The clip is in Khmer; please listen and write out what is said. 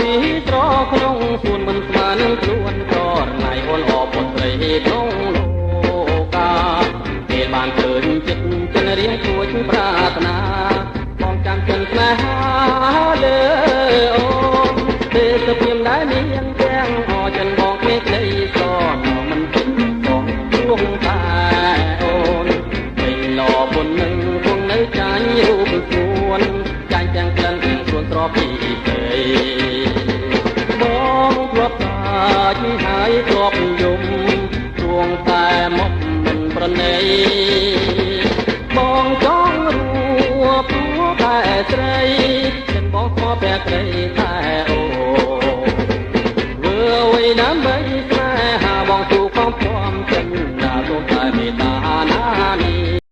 រីស្រក្នុងសួនមិនស្មើនឹងខ្លួន ក្រណៃអូនអពុតស្រីក្នុងលោកា ពេលបានឃើញចិត្តចិនរៀងទួចប្រាថ្នា បងចាំចិនស្នេហាលើអូន ទេសភាពដែលមានទាំងអចិនបងគ្មានក្តីសនមិនគិតបងព្រោះតែអូនពេញលោពុននឹងគង់នៅចាញ់រូបសួន ចាញ់ទាំងក្លិនសួនត្រពីស្រី បងធ្លាប់សាច់ហើយធ្លាប់យំ ទួងតែមកមិនប្រណី បងចង់រួព្រោះតែស្រីចិនបងស្មោះតែក្រី